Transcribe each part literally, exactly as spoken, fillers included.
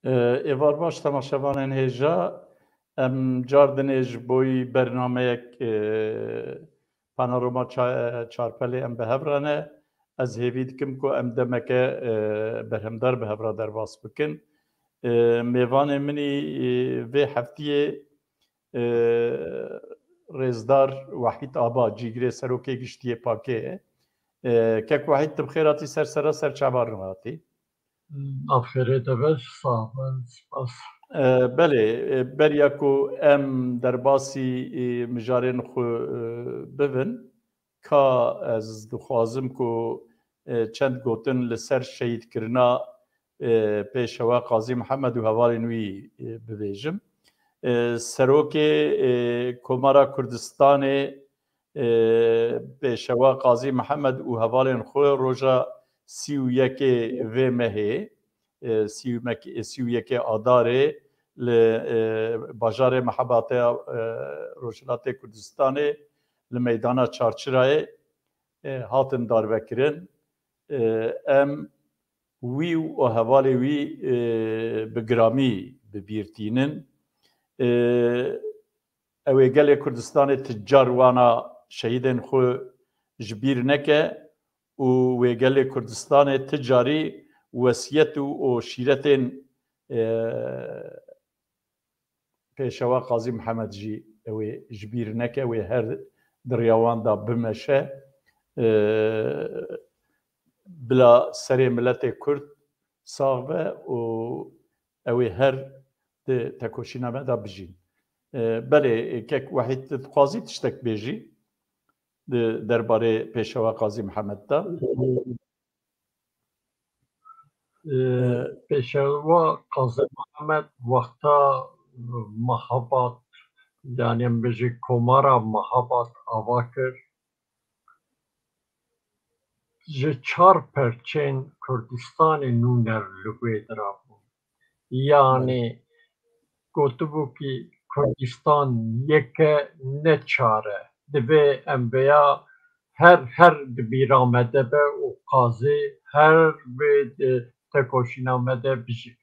Êvar baş, temaşevanên hêja. Em car dinê ji bo bernameyek, e, Panorama Ça-, Çarpelê em bi hev re ne. Ez hêvî dikim ku em demeke, e, berhemdar bi hev re derbas bikin. E, mêvanê min î, e, vê heftiyê, e, Rêzdar Wahîd Aba, cîgirê serokê giştiyê pakê ye. E, kek Wahîd, tu bi xêr hatî ser sera ser çavan hatî. Afêrê te be, sax be, spas. E, belê, e, beriya ku em derbasî, e, mijarên xwe, e, bibin, ka ez dixwazim ku, e, çend gotin li ser şehîdkirina, e, pêşewa Qazî Mihemed û hevalên wî, e, bibêjim. E, serokê, e, Komara Kurdistanê, e, pêşewa Qazî Mihemed û hevalên xwe roja sî û yekê vê mehê, e, sî û mek-, sî û yekê Adarê li, e, bajarê Mehebatê ya, e, Rojhilatê Kurdistanê li meydana Çarçirayê, e, hatin darvekirin. E, em wî û hevalê wî, e, bi giramî bi bîr tînin. E, ew ê gelê Kurdistanê ti car wana şehîdên xwe ji bîr neke û wê gelê Kurdistanê ti carî wesiyet û, û şîretên, e, pêşewa Qazî Mihemed jî ew ê ji bîr neke, wê her di riya wan de bimeşe. E, bila serê miletê Kurd sax be û ew ê her di tekoşîna me de bijîn. E, belê, kek Wahîd, tu dixwazî tiştek bêjî di derbarê pêşewa Qazî Mihemed de? E, pêşewa Qazî Mihemed wexta Mehabat, yani em bêjî Komara Mehabat ava kir, ji çar perçên Kurdistanê nûner li wê dira bûn. Yanî gotibû ki Kurdistan yeke ne çar e. Divê em vêya her, her di bîra me de be û Qazî her wê di tekoşîna me de bijî.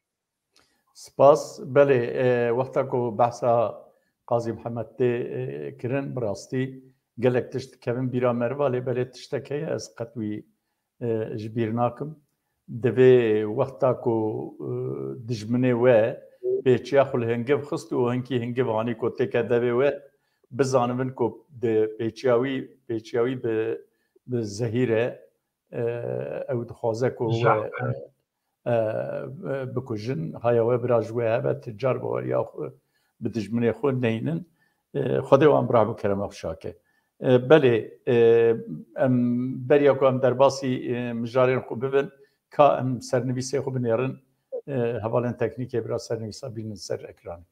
Spas. Belê, e, wexta ku behsa Qazî Mihemed tê, e, kirin, bi rastî gelek tişt dikevin bîra me re, lê belê tiştek heye ez qet wî, e, ji bîr nakim. Divê wexta ku, e, dijminê we pêçiya xwe li hingiv xist û hinkî hingiv anî ku têke devê we, bizanibin ku di pêçiya wî, pêçiya wî bi, bi zehîr e, e, ew dixwaze ku we, e, e, bikujin, haya we bira ji we hebe, ti car baweriya xwe bi dijminê xwe neynin. E, Xwedê wan bi rehm û kerema xwe şake. E, belê, e, em beriya ku em derbasî, e, mijarên xwe bibin, ka em sernivîsê xwe binêrin, e, hevalên teknîkê bira sernivîsa bînin ser ekranê.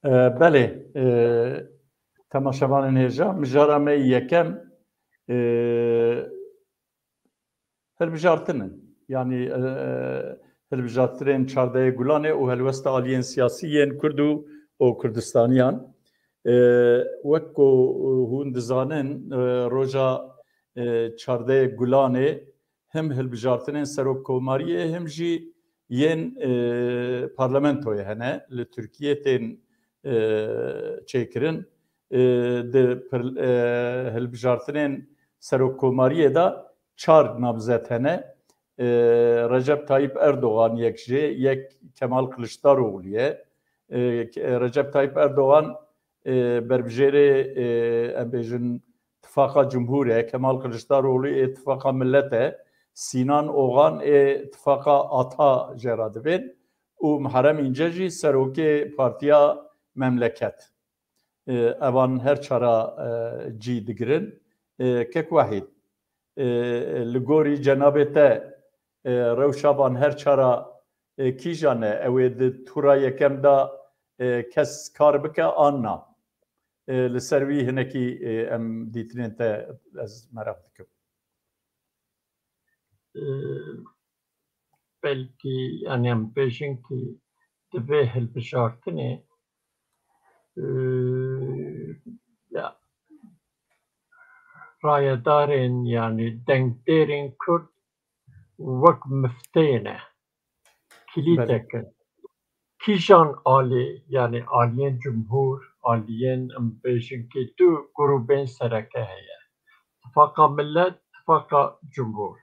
E, belê, e, temaşevanên hêja, mijara me yê yekem, e, hilbijartin in. Yanî, e, hilbijartinên çardehê Gulanê û helwesta aliyên siyasî yên Kurd û, û Kurdistaniyan. E, wek ku hûn dizanin, e, roja, e, çardehê Gulanê him hilbijartinên serokkomariyê, him jî yên, e, parlamentoyê hene li Tirkiyê tên, e, çêkirin. E, di pir-, e, hilbijartinên serokkomariyê de çar namzet hene. E, Recep Tayyip Erdogan yek jê, yek Kemal Kılıçdaroğlu ye. E, Ke-, Recep Tayyip Erdogan, e, berbijêrê, e, em bêjin, Tifaqa Cumhur e, Kemal Kiliçdaroglu ê Tifaqa Millet e, Sînan Oxan ê Tifaqa Ata jê re dibên û Muharrem Înce jî serokê Partiya Memleket. E, evan her çara, e, cî digirin. E, Kek Wahîd, e, li gorî cenabê te, e, rewşa van her çara, e, kîjan e? Ew ê di tûra yekem de, e, kes kar bike an na? E, li ser wî hinekî, e, em dîtinên te ez meraq dikim. E, belkî, yani, em bêjin ki di vê hilbijartinê, e, ya, rayedarên, yani, dengdêrên Kurd wek mifteyê ne, Belê. kilîtek in. Kîjan alî, yani aliyên cumhur, aliyên, em bêjin ki du grûbên sereke heye. Tifaqa Millet, Tifaqa Cumhur.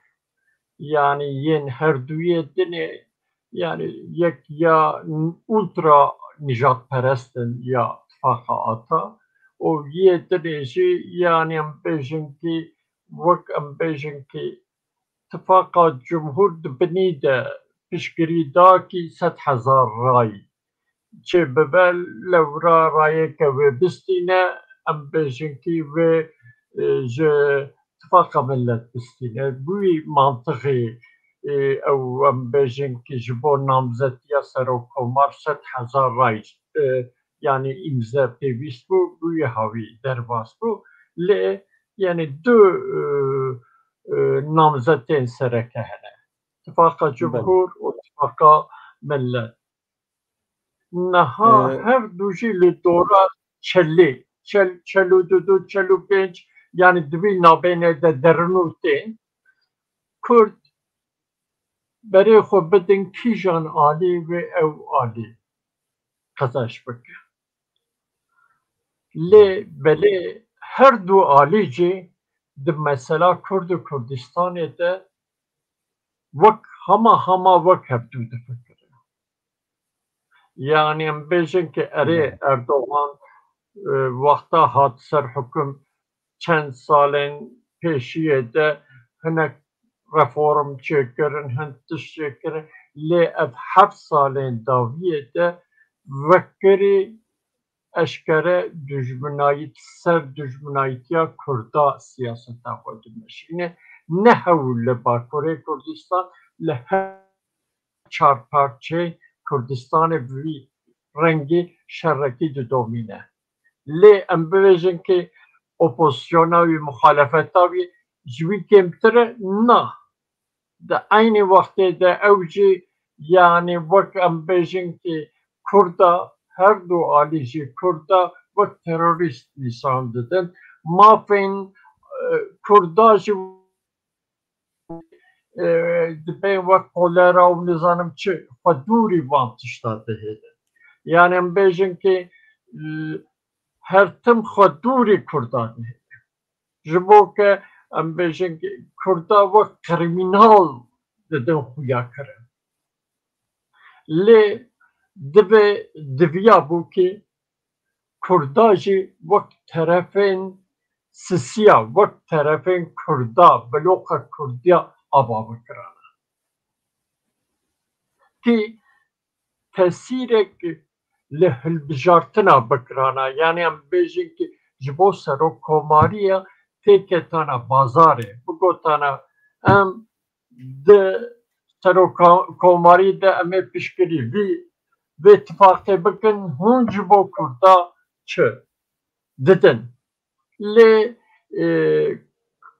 Yani yên her duyê dinê, yani yek ya ultra nijadperest in ya Tifaqa Ata û yê dinê jî, yani em bêjin ki, wek em bêjin ki, Tifaqa Cumhur di binî de piştgirî da ki sed hezar ray çê bibe, lewra rayeke wê bistîne, em bêjin ki wê, e, ji Tifaqa Millet bistîne. Bi wî mantixê, e, ew em bêjin ki ji bo namzetiya serokkomar sed hezar ray, e, yani îmze pêwîst bû, bi wî hawî derbas bû. Lê yani du, e, e, namzetên sereke hene. Tifaqa Belê. Cumhur û Tifaqa Millet. Niha E, her du jî li dora çelê, çel, çel û du, du, çel û pênc, yani di vî nabênê de derin û tên. Kurd berê xwe bidin kîjan alî wê ew alî qezenç bike. Lê belê her du alî jî di mesela Kurd û Kurdistanê de wek hema hema wek hevdû difikirin. Yani em bêjin ki erê Belê. Erdogan, e, wexta hat ser hukum çend salên pêşiyê de hinek reform çêkirin, hin tişt çêkirin, lê ev heft salên dawiyê de vekirî eşkere dijminayît-, ser dijminayîtiya Kurda siyaseta xwe dimeşîne. Ne hewl li Bakurê Kurdistan, li her çar parçeyê Kurdistanê bi vî rengî şerekî didomîne. Lê em bibêjin ki opozisyona wî, muxalefeta wî ji wî kêmtir e? Na. Di eynî wextê de ew jî, yani wek em bêjin ki Kurda, her du alî jî Kurda wek terorîst nîşan didin. Mafên, e, Kurda jî, e, dibên wek kolera û nizanim çi xwe dûrî van tişta dihêlin. Yani em bêjin ki, e, her tim xwe dûrî Kurda dihêlin. Ji bo ke em bêjin ki Kurda wek krîmînal didin xuya kirin. Lê divê, diviya bû ki Kurda jî wek terefên sisiya, wek terefên Kurda, bloka Kurdiya ava bikirana. Ki tesîrek li hilbijartina bikirana, yani em bêjin ki ji bo serokkomariya têketana bazarê, bigotana em di serokkomarî de em ê piştgirî vî, vê tifaqê bikin, hûn ji bo Kurda çi didin? Lê, e,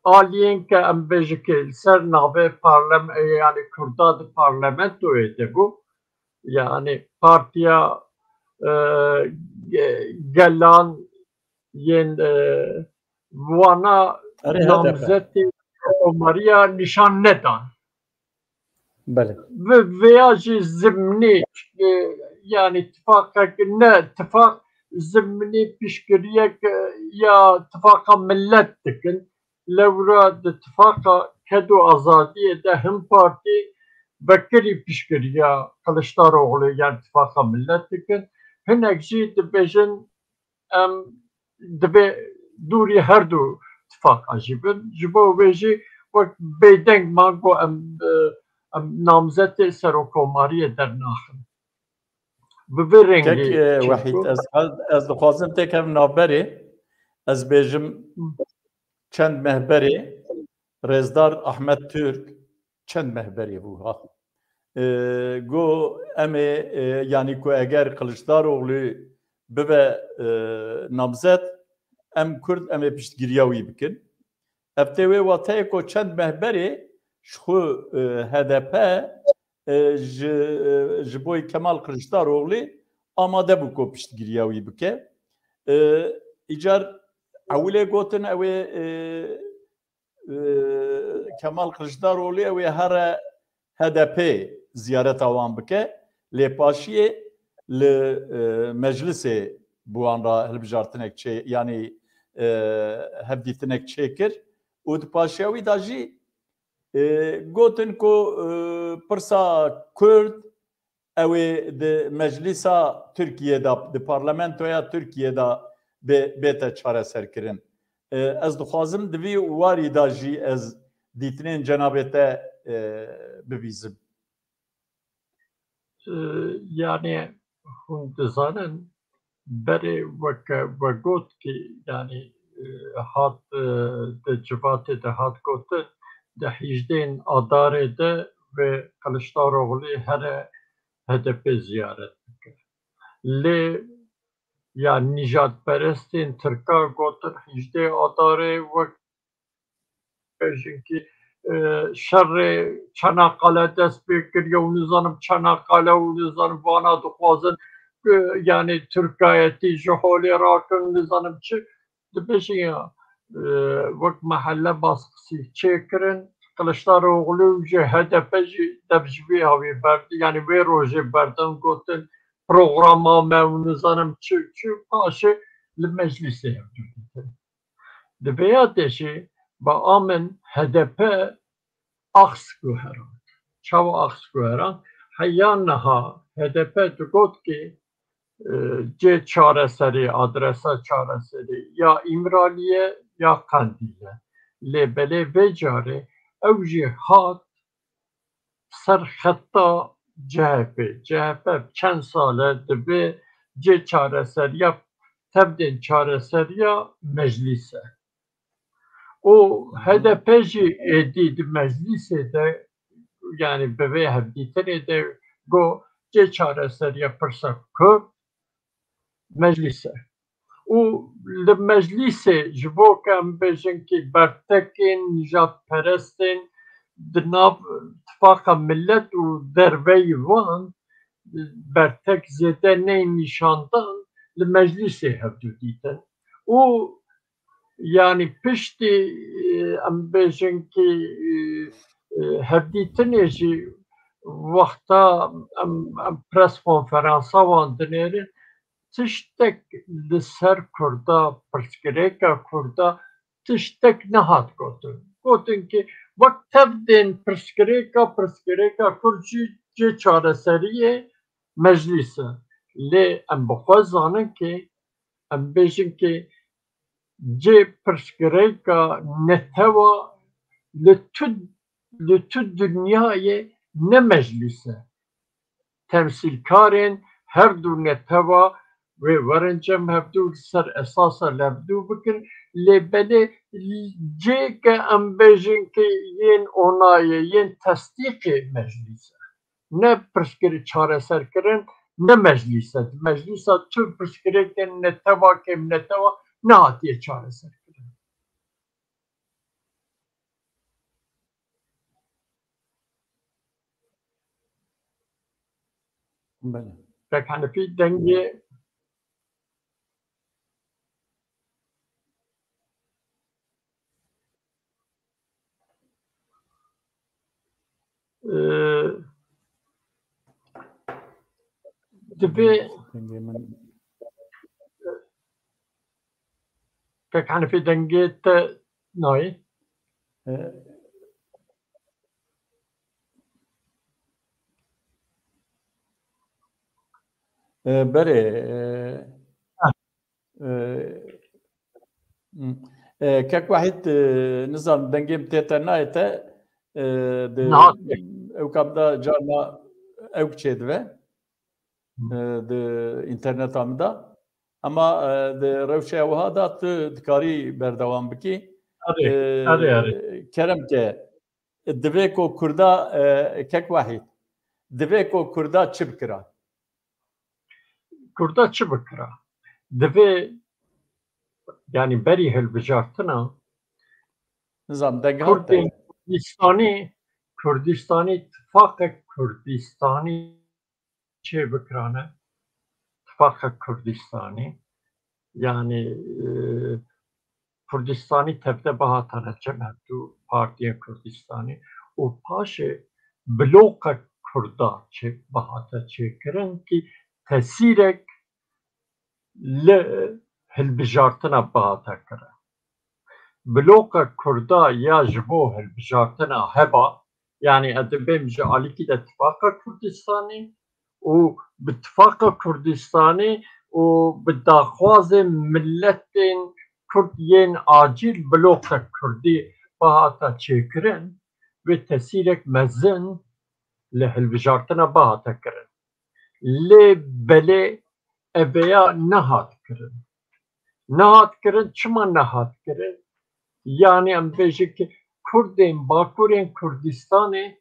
aliyên ke em bêjin ke li ser navê parlem-, e, yani Kurda di parlamentoyê de bû. Yani Partiya, e, Ge-, Gelan yên, e, wana Erê, H D P. namzetê komariya nîşan nedan. Belê. Bi vêya jî zimnî, e, yani tifaqek ne, tifaq zimnî piştgiriyek, e, ya tifaqa millet dikin. Lewra di tifaqa ked û azadiyê de hin partî vekirî piştgiriya Kiliçdaroglu, yani tifaqa millet dikin. Hinek jî dibêjin em divê dûrî her du tifaqa jî bin. Ji bo vê jî wek bêdeng man ku em, e, em namzetê serokomariyê dernaxin. Bi vê rengî Kek, e, çêbû. Wehîd, ez, ez dixwazim têkevim navberê. Ez bêjim, Hı. Çend meh berê Rêzdar Ahmet Türk çend meh berê bû, ha. E, got, em ê, e, yanî ku eger Kiliçdaroglu bibe, e, namzet, em Kurd, em ê piştgiriya wî bikin. Ev tê wê wateyê ku çend meh berê ji xwe, e, H D P, e, ji, e, ji bo Kemal Kiliçdaroglu amade bû ku piştgiriya wî bike. E, îcar ewilê gotin ew ê, e, e, Kemal Kiliçdaroglu ew ê here H D P ziyareta wan bike. Lê paşiyê li, e, meclisê bi wan re hilbijartinek çê, yanî, e, hevdîtinek çêkir û di paşiya wî de jî, e, gotin ku, e, pirsa Kurd ew ê di meclîsa Tirkiyê de, di parlamentoya Tirkiyê de bê, bête çareserkirin. E, ez dixwazim di vî warî de jî ez dîtinên cenabê te, e, bibîzim. E, yanî hûn dizanin, berê weke we got ki, yanî, e, hat, e, di civatê de hat gotin, di hîjdehên Adarê de wê Kiliçdaroglu here H D P ziyaret bike. Lê ya nîjadperestên Tirka gotin hîjdeh Adarê wek bêjin ki, e, şerê Çanakkale dest pê kiriye û nizanim Çanakkale û nizanim vana dixwazin, e, yanî Tirkayetî ji holê rakin, nizanim çi. Dibêjin ya, e, wek me helle baskisî çêkirin, Kiliçdaroglu û jî H D P jî dev ji vê hawî berdin, yanî vê rojê berdin gotin, programa me û nizanim çi, çi, paşê li meclîsê hevdû dîtin. Di vêya de jî ba amin H D P aks guheran. Çawa aks guheran? Heya niha H D P digot ki, e, cê çareserî, adresa çareserî ya Îmralî ye ya Qendîl e. Lê belê vê carê ew jî hat ser xeta C H P. C H P çend sal e dibe cê çareseriya, tevdên çareseriya meclîs e. Û H D P jî êdî di meclîsê de, yanî bi vê hevdîtinê de got, cê çareseriya pirsa Kurd meclîs e. Û li meclîsê ji bo ku em bêjin ki bertekên nîjadperestên di nav tifaqa milet û derveyî van bertek zêde neyên nîşandan, li meclîsê hevdû dîtin. Û yanî piştî, e, em bêjin ki, e, e, hevdîtinê jî wexta em, em pres konferansa wan dinêrin, tiştek li ser Kurda, pirsgirêka Kurda tiştek nehat gotin. Gotin ki wek tevdên pirsgirêka, pirsgirêka Kurd jî cê çareseriyê meclîs e. Lê em bi xwe zanin ki em bêjin ki cê pirsgirêka netewa li tu, li tu dinyayê ne meclîs e. Temsîlkarên her du netewa wê werin cem hevdû li ser esasa li hevdû bikin, lê belê cê ke em bêjin ki yên onayê, yên tesdîqê meclîs e. Ne pirsgirêk çareserkirin, ne meclîs e. Di meclîsa tu pirsgirêkên netewa, kêm netewa nehatiye çareserkirin. Belê. Kek Henefî dengê Ee, divê Dengê min. Kek Henefî dengê te nayê. Ee, e, berê, e, Ha. Ee, hmm. E, Kek Wahîd, e, nizam dengê min tê te nayê te, e, di Ewka min de carna ewk çêdibe, e, di înterneta min de. Ema, e, di rewşeya wiha de tu dikarî berdewam bikî. Erê, E, erê, erê. Kerem ke, divê ku Kurda, e, Kek Wahîd, divê ku Kurda çi bikira? Kurda çi bikira? Divê, yani berî hilbijartina Nizam, deng hat te. Kurdên Kurdistanî, Kurdistanî, tifaqek Kurdistanî çê bikirane. Tifaqek Kurdistanî, yani, e, Kurdistanî tevde bihatane cem hevdu partiyên Kurdistanî û paşê bloqek Kurda çê, bihate çêkirin ki tesîrek li hilbijartina bihate kirin. Bloqek Kurda ya ji bo hilbijartina heba, yani ez dibêm ji alîkî de Tifaqa Kurdistanî û bi Tifaqa Kurdistanî û bi daxwazên miletên Kurd yên acîl bloqek Kurdî bihata çêkirin, wê tesîrek mezin li hilbijartina bihate kirin. Lê belê eveya nehat kirin. Nehat kirin, çima nehat kirin? Yani em bêjin ki Kurdên Bakurên Kurdistanê,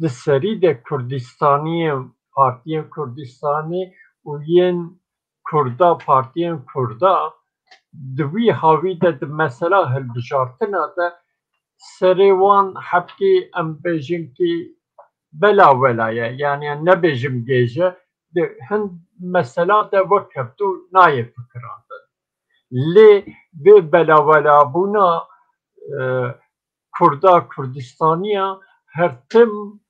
di serî de Kurdistaniyên, partiyên Kurdistanî û yên Kurda, partiyên Kurda, di wî hawî de, di mesela hilbijartina de serê wan hebkî, em bêjin ki belawela ye, yani em nebêjin gêj e, di hin mesela de wek hevdu nayê fikirandin. Lê vê belawelabûna, e, Kurda, Kurdistaniya her tim,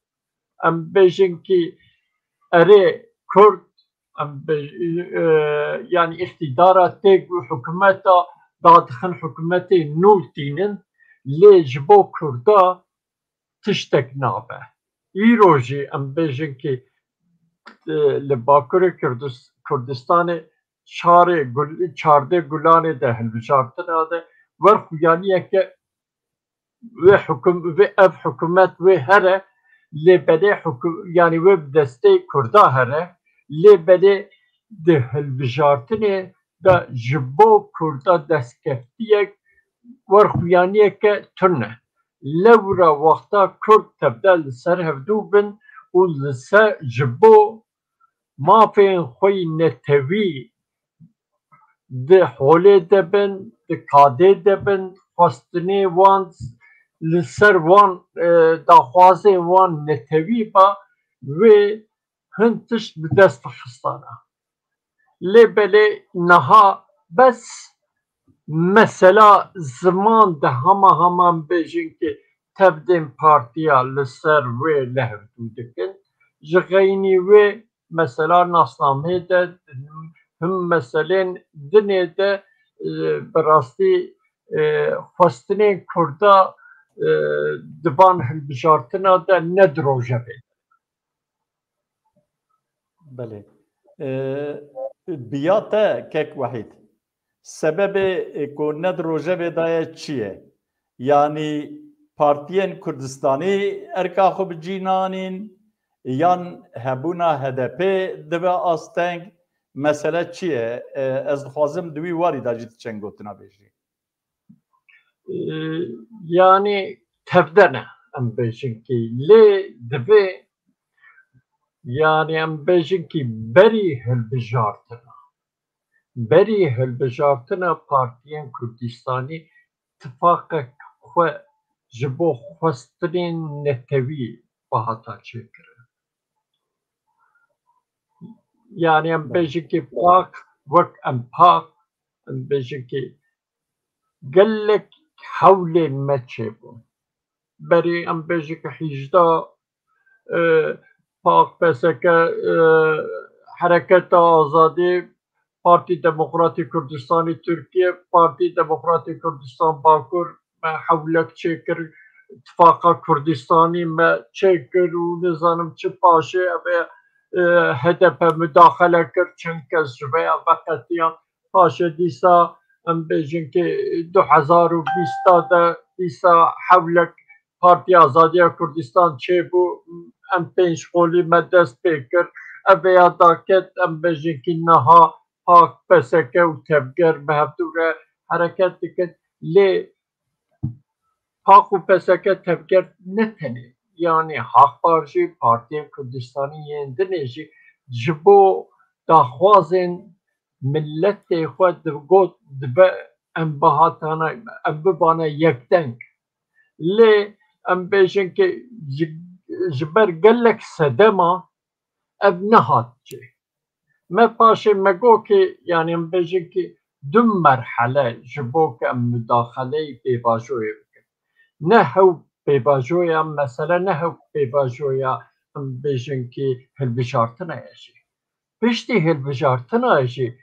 em bêjin ki erê Kurd, em bê-, e, yani îqtîdara tê ku hikûmeta dadixin, hikûmetê nû tînin, lê ji bo Kurda tiştek nabe. Îro jî em bêjin ki, e, li Bakurê Kurdis-, Kurdistanê şarê Gul-, çardeh Gulanê de hilbijartina de wer xuyaniyeke wê hikum-, wê ev hikûmet wê here, lê belê hiku-, yani wê bi destê Kurda here, lê belê di hilbijartinê de ji bo Kurda destkeftiyek wer xuyaniyeke tune. Lewra wexta Kurd tevde li ser hevdû bin û li ser ji bo mafên xwe yî netewî di holê de bin, di kadê de bin, xwestinê wan li ser wan, e, daxwazên wan netewî ba, wê hin tişt bi dest xistana. Lê belê niha bes mesela ziman de hema hema em bêjin ki tevdên partiya li ser wê lehevdû dikin. Ji xeynî wê mesela nasnameyê de, him meselên dinê de, e, bi rastî, e, xwestinên Kurda, e, di van hilbijartina de ne di rojevê de. Belê. E, bi ya te Kek Wehîd, sebebê, e, ku ne di rojevê de ye çi ye? Yanî partiyên Kurdistanî erka xwe bi cî nanîn, yan hebûna H D P dibe asteng? Mesele çi ye? E, ez dixwazim di wî warî de jî tu çend gotina bêjî. E, yani tevde ne, em bêjin ki lê divê, yani em bêjin ki berî hilbijartina, berî hilbijartina partiyên Kurdistanî tifaqek xwe ji bo xwestinên netewî bihata çêkirin. Yani em bêjin ki paq, wek em paq, em bêjin ki gelek hewlên me çêbûn. Berî em bêjin ki hîjda, e, paq, P S K, e, Hereketa Azadî, Partî Demokratîk Kurdistanî Tirkiye, Partî Demokratîk Kurdistan Bakur, me hewlek çêkir, Tifaqa Kurdistanî me çêkir û nizanim çi paşê ev ê, e, H D P mudaxele kir, çend kes ji vê ya veqetiyan. Paşê dîsa em bêjin ki du hezar û bîsta de dîsa hewlek Partiya Azadiya Kurdistan çêbû, em pênc qolî me dest pê kir. Ev vêya daket, em bêjin ki niha PAK, P S K û Tevger bi hevdû re hereket dikin. Lê PAK û P S K Tevger ne tenê, yanî Haqpar jî, Partiyên Kurdistanî yên dinê jî ji bo daxwazên miletê xwe digot dibe em bihatana, em bibane yekdeng. Lê em bêjin ki ji, ji ber gelek sedema ev nehat çê. Me paşê me got ki, yanî em bêjin ki du merhele ji bo ki em mudaxeleyê pêvajoyê bikin. Ne hew pêvajoya, mesele ne hew pêvajoya em bêjin ki hilbijartina ye jî. Piştî hilbijartina ye jî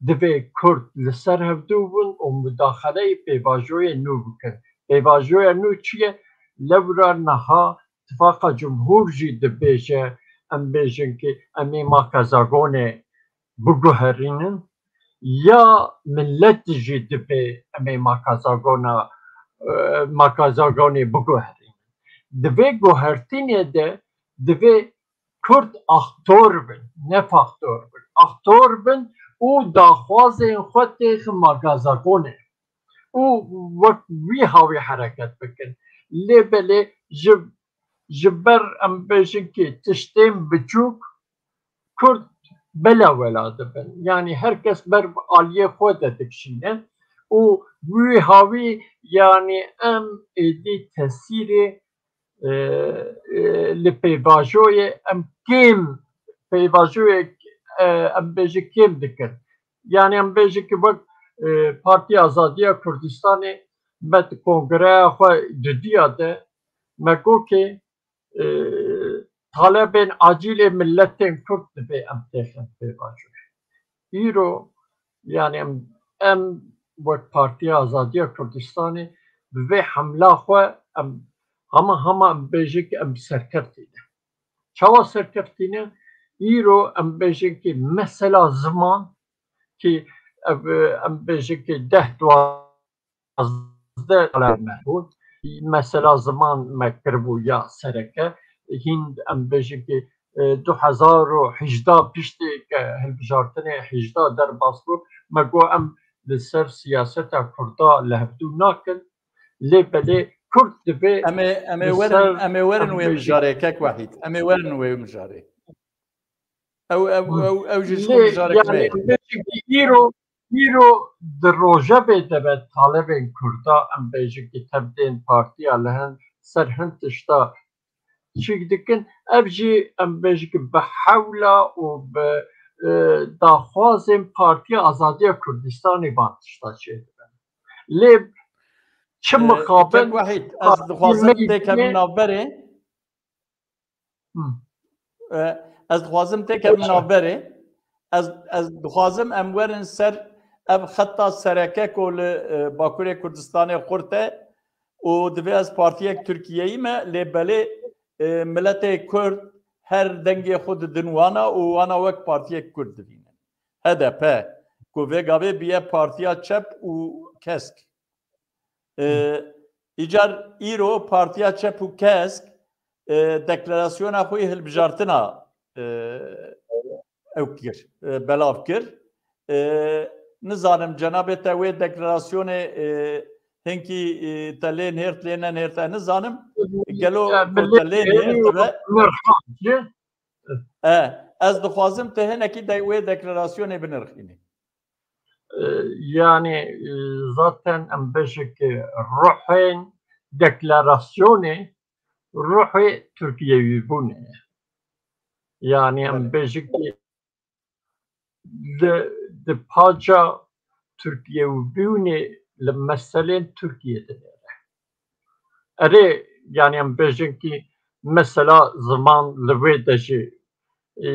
divê Kurd li ser hevdû bin û mudaxeleyê pêvajoyê nû bikin. Pêvajoya nû çi ye? Lewra niha Tifaqa Cumhur jî dibêje, em bêjin ki em ê Makazagonê biguherînin, ya milet jî dibê em ê Makazagona, e, Makazagonê biguherînin. Di vê guhertînê de divê Kurd aktor bin, ne faktor bin. Aktor bin û daxwazên xwe têxin Makazagonê û wek wî hawî hereket bikin. Lê belê ji, ji ber em bêjin ki tiştên biçûk Kurd bela wela dibin. Yanî her kes ber aliyê xwe de dikişîne û wî hawî, yanî em êdî tesîrê, e, e, li pêvajoyê em kêm, pêvajoyê, e, em bêjin kêm dikin. Yanî em bêjin ki wek, e, Partiya Azadiya Kurdistanê me di kongreya xwe dudiya de me got ki, e, talebên acîlê miletên Kurd divê em têxin pêvajoyê. Îro, yanî em, em wek Partiya Azadiya Kurdistanê bi vê hemla xwe em hema hema em bêjin ki em serkeftî ne. Çawa serkeftî ne? Îro em bêjin ki mesela ziman ki ev, em bêjin ki deh duwazdeh sala me bû. Mesela ziman me kiribû ya sereke. Hîn em bêjin ki, e, du hezar û hejdeh piştî ke hilbijartinê hejdeh derbas bû, me got em li ser siyaseta Kurda li hevdû nakin. Lê belê Kurd divê Em ê, em ê li werin, ser em ê werin em wê bêjin mijarê, kek Wahîd. Em ê werin wê mijarê. Ew, ew, Hı. ew, ew jî ji Lê, xwe mijarek yanî, me ye. Em bêjin ki îro, îro di rojevê de be talebên Kurda, em bêjin ki tev tên partiya li hin ser hin tişta çîk dikin. Ev jî em bêjin ki bi hewla û bi, e, daxwazên Partiya Azadiya Kurdistanê van tişta çêdibin. Lê çi E, mixabin Kek Wahîd, ez Partî dixwazim têkevim navberê. Hı. E, ez dixwazim têkevim Boş ver. navberê. Ez, ez dixwazim em werin ser ev xeta sereke ku li, e, Bakurê Kurdistanê xurt e û divê ez partiyek Tirkiyeyî me, lê belê, e, miletê Kurd her dengê xwe didin wana û wana wek partiyek Kurd dibînin. H D P, ku vê gavê biye partiya çep û kesk. E, Hı. îcar îro partiya çep û kesk, e, deklarasyona xwe yê hilbijartina, e, ew kir, e, belav kir. E, nizanim cenabê te wê deklarasyonê, e, hinkî, e, te lê nêrt, lê nenêrt, e, nizanim. Gelo Ya, ku millet te lê nêrt be? Nirxan, e, ez dixwazim te hinekî de wê deklarasyonê binirxînî. E, yanî, e, zaten em bêjin ki ruhên deklarasyonê ruhê Tirkiyewîbûnê ye. Yanî em Belê. bêjin ki di, di paca Tirkiyewîbûnê li meselên Tirkiyê dinêre. Erê, yanî em bêjin ki mesela ziman li wê de jî, e,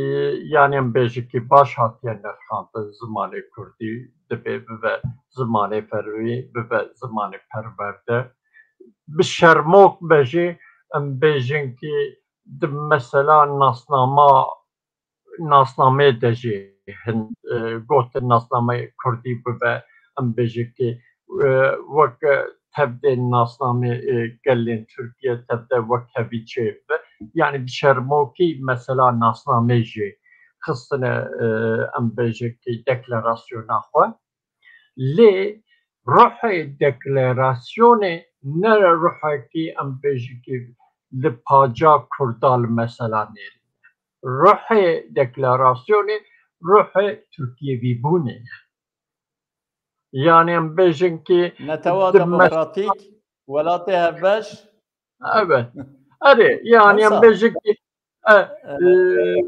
yanî em bêjin ki baş hatiye nirxandin, zimanê kurdî dibê bibe zimanê fermî, bibe zimanê perwerde. Bi şermok be jî em bêjin ki di mesela nasnama, nasnamê de jî hin, e, gotin nasnameyê kurdî bibe em bêjin ki, e, wek, e, tevdên nasnamê, e, gelên Tirkiye tevde wekhevî çêbibe. Yani bi şermokî mesela nasnamê jî xistine, e, em bêjin ki deklarasyona xwe. Lê ruhê deklarasyonê ne ruhekî em bêjin ki li paca Kurda li mesela nêrîne. Ruhê deklarasyonê ruhê Tirkiyevîbûnê ye. Yani em bêjin ki Netewa di mes- demokratîk, welatê hevbeş. Evet. Erê, yani em Wisa. bêjin ki, e, e,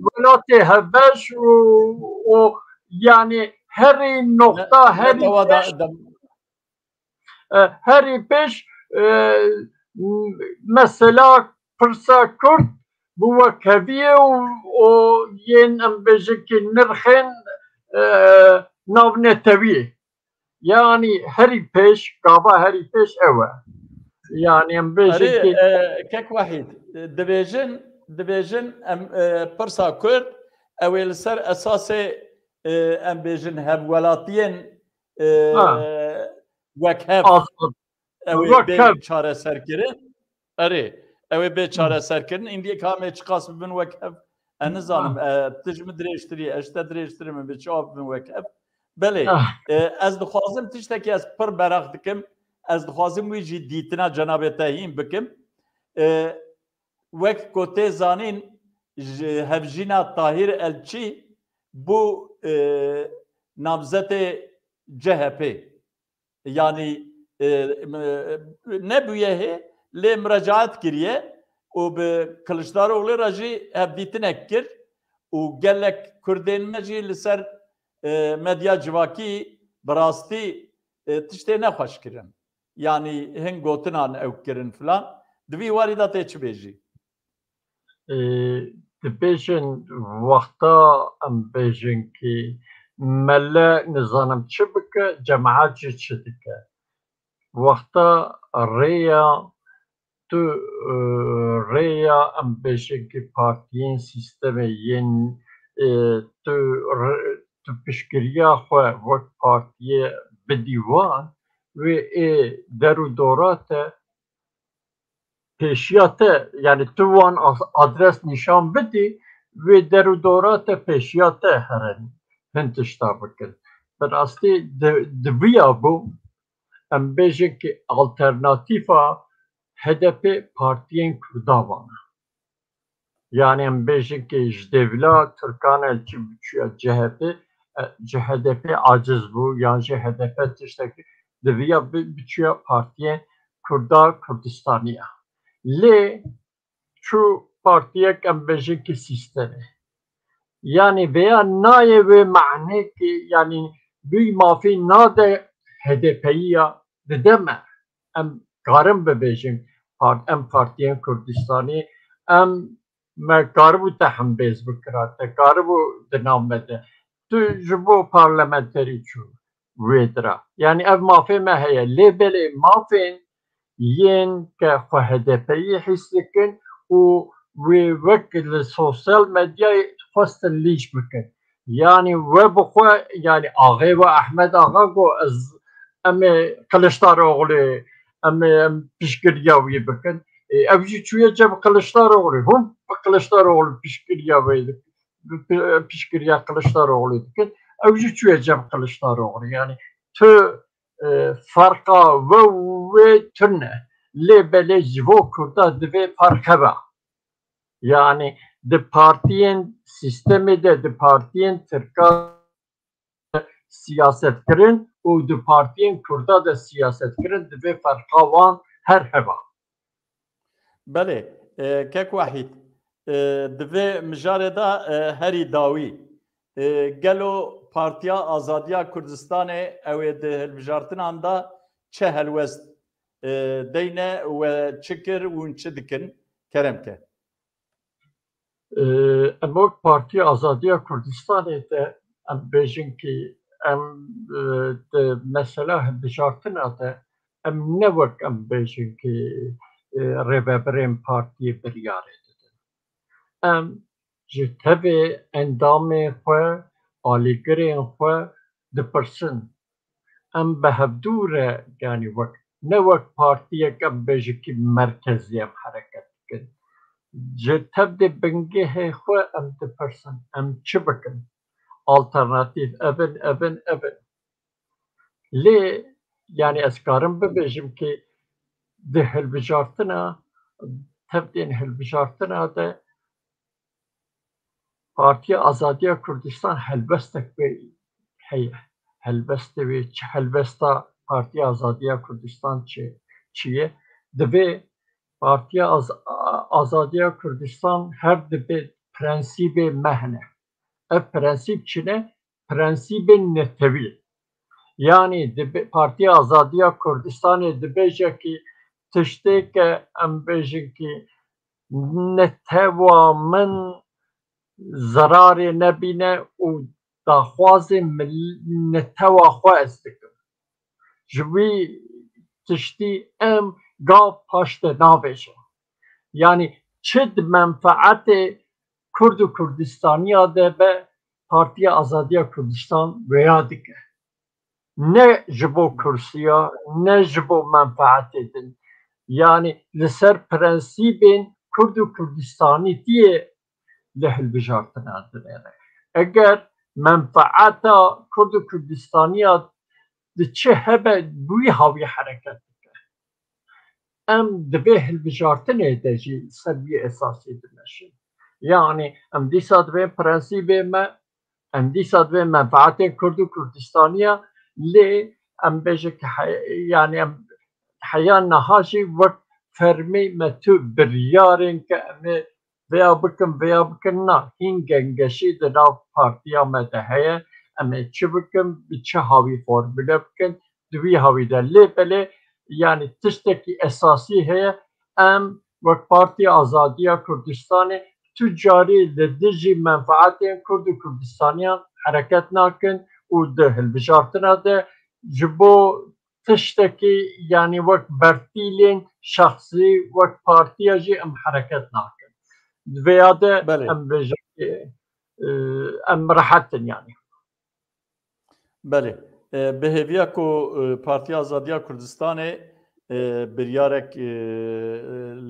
welatê hevbeş û, û yani herî noxta, Ne-, herî netewa da, pêş, da, e, herî pêş, e, m-, mesela pirsa Kurd bi wekheviyê û, û yên em bêjin ki nirxên, e, navnetewiyê. Yani herî pêş, gava herî pêş ew e. Yani em bêjin Erê, ki e, Kek Wahîd, e, dibêjin, dibêjin em, e, pirsa Kurd, ew ê li ser esasê, e, em bêjin hevwelatiyên, e, Ha. wekhev, Azad. ew ê bê Wekhev. çareserkirin. Erê, ew ê bê çareserkirin. Îndiyê ka em ê çiqas bibin wekhev, ez nizanim, Ha. e, tu ji min dirêjtirî, ez ji te dirêjtirî, min bi çawa bibin wekhev. Belê, Ah. e, ez dixwazim tiştekî ez pir meraq dikim. Ez dixwazim wî jî dîtina cenabê te hîn bikim. E, wek ku tê zanîn, ji hevjîna Tahîr Elçî bû, e, namzetê C H P. Yani, e, m-, nebûye hê, lê muracaat kiriye û bi Kiliçdaroglu re jî hevdîtinek kir û gelek Kurdên me jî li ser, e, medya civakî bi rastî, e, tiştê nexweş kirin. Yani hin gotinan ew kirin filan. Di vî warî de tê çi bêjî? E, dibêjin wexta em bêjin ki mele nizanim çi bike, cemaet jî çi dike. Wexta rêya tu, e, rêya em bêjin ki partiyên sîstemê yên, e, tu re-, tu piştgiriya xwe wek partiyê bidî wan, wê ê der û dora te pêşiya te, yani tu wan as-, adres nîşan bidî, wê der û dora te pêşiya te herin, hin tişta bikin. Bi rastî di, di viya bû, em bêjin ki alternatîfa H D P partiyên Kurda wan e. Yani em bêjin ki ji dêvila Tirkan Elçî biçûya C H P, e, ji H D P aciz bû, yan jî H D P tiştekî diviya bi-, biçûya partiyên Kurda Kurdistaniya. Lê çû partiyek em bêjin ki sîstemê. Yani vêya nayê wê manê ki, yani wî mafî nade H D P'yî ya dide me. Em karin bibêjin, part-, em partiyên Kurdistanî, em, me karibû te hembêz bikira, te karibû di nav me de. Tu ji bo parlamenterî çû wê dira. Yani ev mafê me heye. Lê belê mafên yên ke xwe H D P'yî hîs dikin û wê wek li sosyal medyayê xwestin lîç bikin. Yani we bi xwe, yani axê we Ehmed Axa got, ez, em ê Kiliçdaroglu, em ê, em piştgiriya wî bikin. Ê, ew jî çûye cem Kiliçdaroglu. Hûn bi Kiliçdaroglu piştgiriya wê dikin, bi pi-, piştgiriya Kiliçdaroglu dikin. Ew jî çûye cem Kiliçdaroglu. Yani tu, e, ferqa we û wê tune. Lê belê ji bo Kurda divê ferq hebe. Yani di partiyên sîstemê de, di partiyên Tirka siyaset kirin û di partiyên Kurda de siyaset kirin, divê ferqa wan her heba. Belê, e, Kek Wahîd, e, di vê mijarê de, e, herî dawî, e, gelo Partiya Azadiya Kurdistanê ew ê di hilbijartinan de çi helwest, e, deyne we çi kir û hûn çi dikin? Kerem ke. Ee, em wek Partiya Azadiya Kurdistanê de em bêjin ki em, e, di mesela hilbijartina de em ne wek em bêjin ki, e, rêvebirên partiyê biryarê didin. Em ji tevê endamên xwe, alîgirên xwe dipirsin. em bi hevdû re, yanî wek, ne wek partiyek em bêjikî merkezî em hereket dikin. Ji tevdê bingehê xwe em dipirsin, em çi bikin? Alternatîf ev in, ev in, ev in. Lê, yanî ez karim bibêjim ki di hilbijartina, tevdên hilbijartina de Partiya Azadiya Kurdistan helbestek wê heye. Helbestê wê çi, helbesta Partiya Azadiya Kurdistan çi, çi ye? Divê Partiya Az-, Azadiya Kurdistan her dibe prensîbê me hene. Ev prensîb çi ne? Prensîbên netewî. Yanî dibe, Partiya Azadiya Kurdistanê dibêje ki tiştê ke em bêjin ki netewa min zerarê nebîne û daxwazê mil-, netewa xwe ez dikim. Ji wî tiştî em gav paşde navêjin. Yanî çi di menfeetê Kurd û Kurdistaniya de be, Partiya Azadiya Kurdistan vêya dike. Ne ji bo kursiya, ne ji bo menfeetê din. Yanî li ser prensîbên Kurd û Kurdistanîtiyê li hilbijartina dinêre. Eger menfeeta Kurd û Kurdistaniya di çi hebe bi wî hawî hereket dike. Em di vê hilbijartinê de jî ser wî esasî dimeşin. Yanî em dîsa di vê prensîbê me, em dîsa di vê menfaetên Kurd û Kurdistaniya, lê em bêje ki he-, yanî em heya niha jî wek fermî me tu biryarên ke em ê vêya bikin, vêya bikin, na, hîn gengeşî di nav partiya me de heye. Em ê çi bikin, bi çi hawî formule bikin, di wî hawî de. Lê belê, yanî tiştekî esasî heye, em wek Partiya Azadiya Kurdistanê tu carî li dijî menfaetên Kurd û Kurdistaniyan hereket nakin û di hilbijartina de ji bo tiştekî, yanî wek bertîlên şexsî, wek partiya jî em hereket nakin. Di vêya de Belê. em bêjin, e, em rehet in yanî. Belê. E, bi hêviya ku, e, Partiya Azadiya Kurdistanê, e, biryarek, e, e,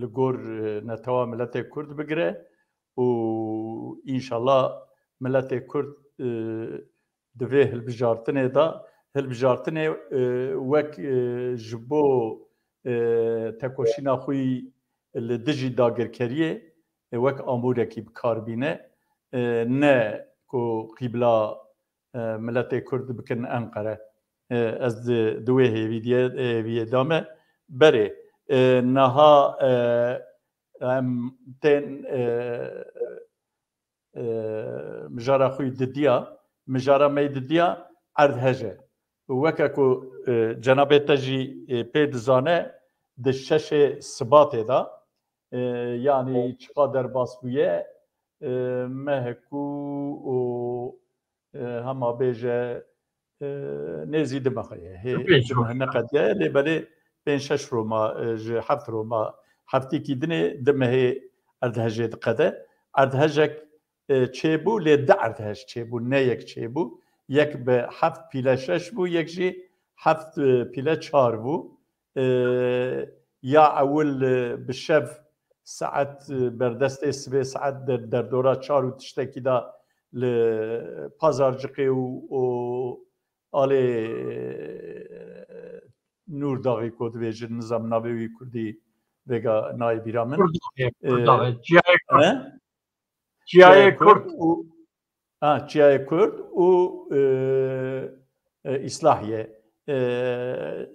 li gor, e, netewa miletê Kurd bigire û înşallah miletê Kurd, e, di vê hilbijartinê de, hilbijartinê, e, wek, e, ji bo, e, tekoşîna xwe li dijî dagirkeriyê, e, wek amûrekî bi kar bîne, e, ne ku qîbla, e, miletê Kurd bikin Enqere. E, ez di, di wê hêvî diye, hêviyê de me. Berê, e, niha, e, em tên, e, e, mijara xwe didiya, mijara me didiya erdhej e. Weke ku, e, cenabê te jî, e, pê dizane, di şeşê Sibatê de, e, yanî çiqa derbas bûye, e, mehekû û, e, hema bêje, e, nêzî di mexê ye. Hê, Pênc di roj. Meh neqediye, lê belê pênc şeş roma, e, ji heft roma, heftîkî dinê di mehê erdhejê diqede. Erdhejek, e, çêbû, lê di erdhej çêbû, ne yek çêbû. Yek bi heft pîle şeş bû, yek jî heft, e, pîle çar bû. E, ya ewil, e, bi şev saet, e, berdestê sibê saet der-, derdora çar û tiştekî de li Pazarcixê û, û alê, e, Nûrdaxî ku dibêjin, nizam navê wî kurdî vêga nayê bîra min. Kurdaxê, E, Kurdaxê. Çiyayê Kurd. He? Çiyayê Çiyayê Kurd. Kurd û, ha, Çiyayê Kurd û, e, e, Îslahiye. E,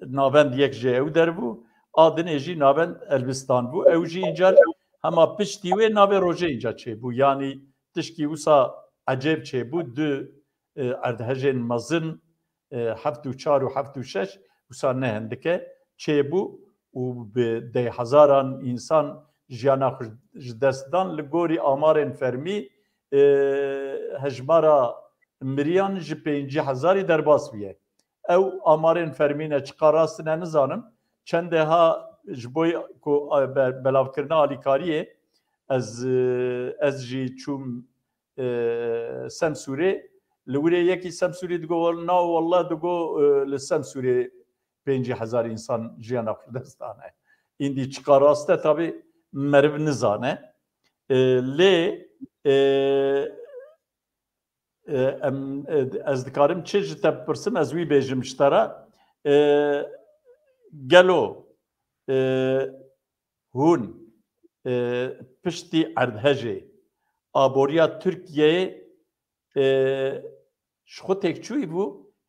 navend yek ji ew der bû, a dinê jî navend Elbistan bû. Ew jî încar hema piştî wê navê rojê înca çêbû. Yanî tişkî wisa ecêb çêbû. Du, e, erdhejên mezin, e, heft û çar û heft û şeş wisa ne hindik e, çêbû û bi dehhezaran însan jiyana xwe ji dest dan. Li gorî amarên fermî, e, hejmara miriyan ji pêncî hezarî derbas bûye. Ew amarên fermî ne, çiqa rast ne nizanim. Çendê ha ji bo ku, e, be-, belavkirina alîkariyê ez, e, ez jî çûm, e, Semsûrê, Li wirê yekî Semsûrî digo, na wallah digo, e, li Semsûrê pêncî hezar însan jiyana xwe dest dane. Îndî çiqa rast e, tabî meriv nizane. E, lê, e, e, em, e, ez dikarim çi ji te bipirsim, ez wî bêjim ji te re. E, gelo, e, hûn, e, piştî erdhejê aboriya Tirkiyeyê, e, ji xwe têkçûyî bû,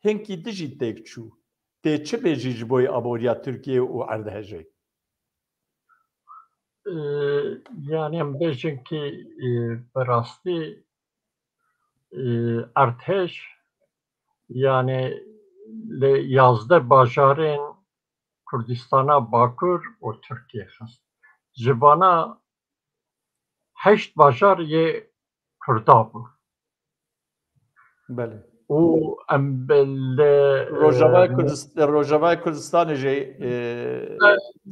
hinkî din jî têkçû. Tê çi bêjî ji bo aboriya Tirkiyeyê û erdhejê? E, yani em bêjin ki, e, bi rastî, e, erdhej, yani li yazdeh bajarên Kurdistana Bakur û Tirkiyê xist. Ji vana heşt bajar yê Kurda bû. Belê. Û em bi-, li, Rojavayê e, Kurdist-, Rojavayê Kurdistanê jî, e,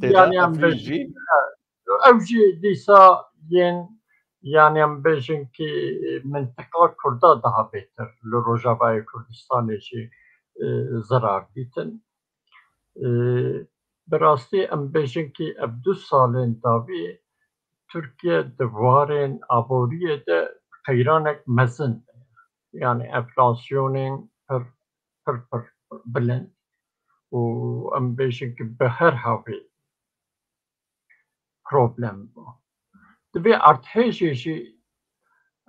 tê de, yani em Efrîn bi-, jî. Ew jî dîsa yên, yani em bêjin ki, e, mintiqa Kurda daha bêtir li Rojavayê Kurdistanê jî, e, zerar dîtin. E, bi rastî em bêjin ki ev du salên dawî Tirkiye di warên aboriyê de qeyranek mezin, yani enflasyonên pir, pir, pir bilind û em bêjin ki bi her havê problem bû. Divê erdhejê jî,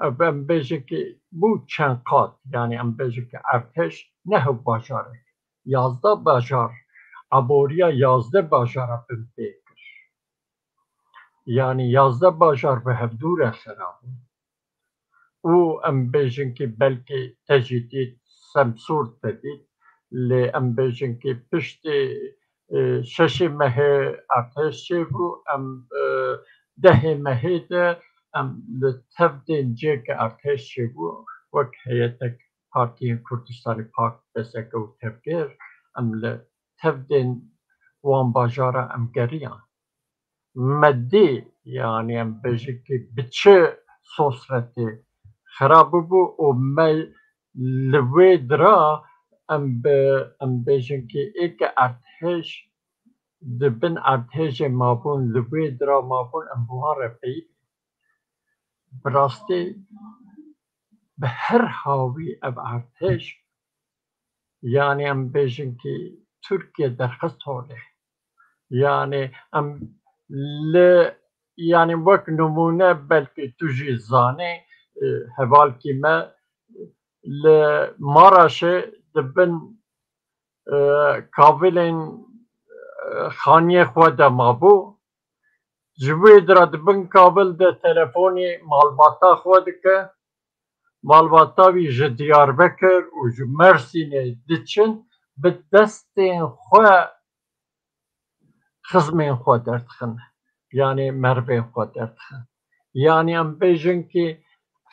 ev em bêjin ki bû çend qat, yani em bêjin ki erdhej ne hew bajarek, yazdeh bajar, aboriya yazdeh bajara binpê kir. Yani yazdeh bajar bi hevdû re xera bû. Û em bêjin ki belkî te jî dît, Semsûr te dît, lê em bêjin ki piştî, e, şeşê mehê erdhej çêbû, em, e, dehê mehê de em li tevdên cê ke erdhej çêbû, wek heyetek Partiyên Kurdistanê Pak, P S K û Tevger, em li tevdên wan bajara em geriyan. Me dî, yani em bêjin ki bi çi sosretê xera bibû û me li wê dira em bi, em bêjin ki ê ke erdhej, di bin erdhejê mabûn, li wê dira mabûn, em bi wan re peyivî. Bi rastî bi her hawî ev erdhej, yani em bêjin ki Tirkiye derxist holê. Yani em li, yani wek nimûne belkî tu jî zanî, e, hevalkî me li Maraşê di bin, e, kavilên, e, xaniyê xwe de mabû. Ji wê dira di bin kavil de telefonê malbata xwe dike. Malbata wî ji Diyarbekir û ji Mersînê diçin, bi destên xwe xizmên xwe derdixin. Yanî merivên xwe derdixin. Yanî em bêjin ki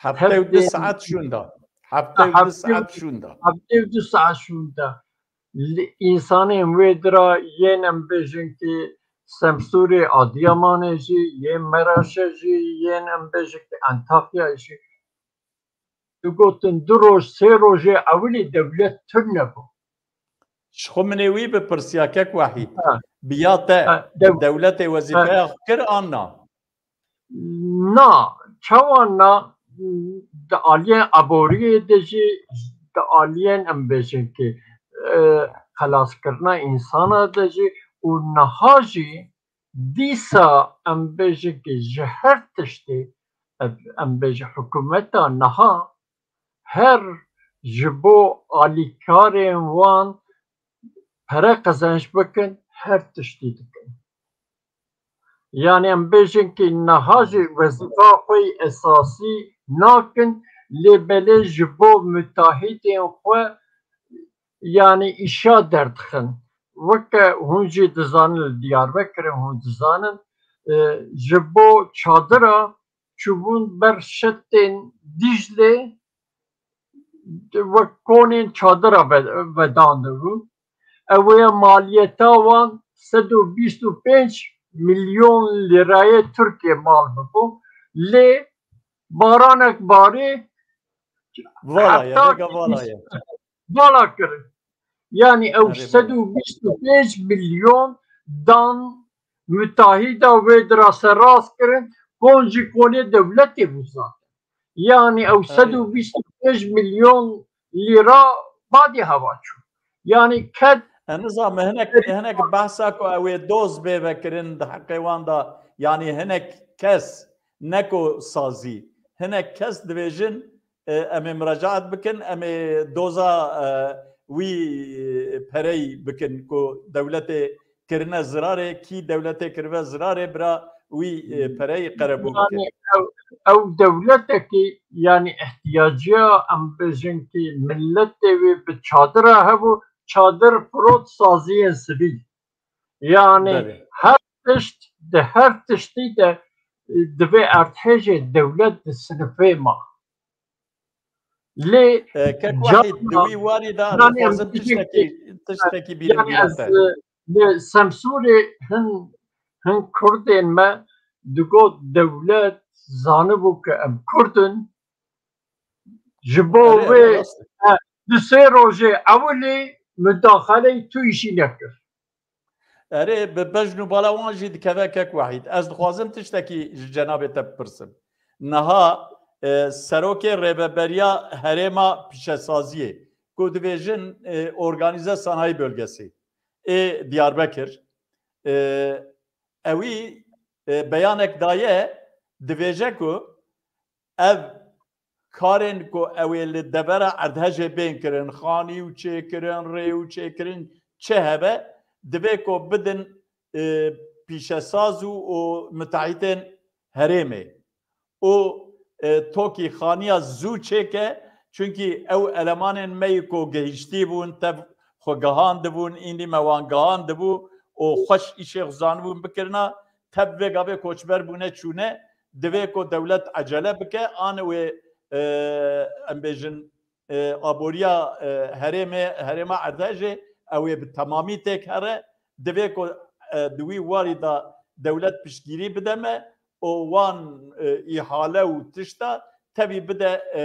heftê û du saet şûnda. Heftê û du saet şûnda. Heftê û du saet şûnda. Li, însanên wê dira yên em bêjin ki Semsûrê, Adiyamanê jî, yên Meraşê jî, yên em bêjin ki Antakyayê jî, digotin du roj, sê rojê ewilî dewlet tune bû. Ji xwe min ê wî bipirsiya kek Wehîd. Ha. Bi ya te, ha, dew-, dewletê wezîfeya xwe kir an na? Na, çawa na, di aliyên aboriyê de jî, di aliyên em bêjin ki, e, xelaskirina însana de jî û niha jî dîsa em bêjin ki ji her tiştê, em, em bêjin hikûmeta niha her ji bo alîkarên wan pere qezenc bikin, her tiştî dikin. Yani em bêjin ki niha jî wezîfa xwe yî esasî nakin, lê belê ji bo mutahîtên xwe yani îşa derdixin. Weke hûn jî dizanin, li Diyarbekirê hûn dizanin, e, ji bo çadira çûbûn ber şetên Dîclê, wek konên çadira ve-, vedandibûn. Ew ê maliyeta wan sed û bîst û pênc milyon lîrayê Tirkiyê mal bibû. Lê baranek barî, Vala ye, heta rêka vala ye. Vala kirin. Yani ew Erê, sed û bîst û pênc milyon dan müteahhîda wê dira serast kirin, kon jî konê dewletê bû zaten. Yani ew Erê. sed û bîst û pênc milyon lîra badê heva çû. Yani ked Em nizam hinek, hinek behsa ku ew ê doz bê vekirin di heqê wan de, yani hinek kes, ne ku sazî, hinek kes dibêjin, e, em ê muracaat bikin, em ê doza, e, wî, e, perey bikin ku dewletê kirine zirarê, kî dewletê kirive zirarê, bira wî, e, perey qerebû bike. Yani ew, ew dewletekî, yani ihtiyaciya, em bêjin ki milletê wê bi çadira hebû, çadir firot saziyên sivîl. Yani Belê. her tişt, di her tiştî de, e, divê erdhêjê dewlet di sinifê ma. Lê E, Kek Wahîd, di wî warî de ez dixwazim tiştekî, tiştekî bînim yani ez, e, li Semsûrê hin, hin Kurdên me digot dewlet zanibû ke em Kurd in. Ji bo Erê, wê, erê, rast e. e, du sê rojê ewilî mudaxaleyî tu îşî nekir. Erê, bi bejn û bala wan jî dikeve Kek Wahîd. Ez dixwazim tiştekî ji cenabê te bipirsim. Niha, e, serokê rêveberiya herêma pîşesaziyê, ku dibêjin, e, Organize Sanayi Bölgesi ê Diyarbekir, e, ewî, e, beyanek daye, dibêje ku ev karên ku ew ê li devera erdhejê bên kirin, xanî û çêkirin, rê û çêkirin, çi hebe, divê ku bidin, e, pîşesaz û, û mitahîtên herêmê. Û, e, tokî xaniya zû çêke, çunkî ew elemanên me yî ku gihîştî bûn, tev xwe gihandibûn, îndî me wan gihandibû û xweş îşê xwe zanibûn bikirina, tev vê gavê koçber bûne çûne, divê ku dewlet ecele bike, an wê, e, em bêjin, e, aboriya, e, herêmê, herêma erdhejê, ew ê bi temamî têk here, divê ku, e, di wî warî de dewlet piştgirî bide me û wan, e, îhale û tişta tevî bide, e,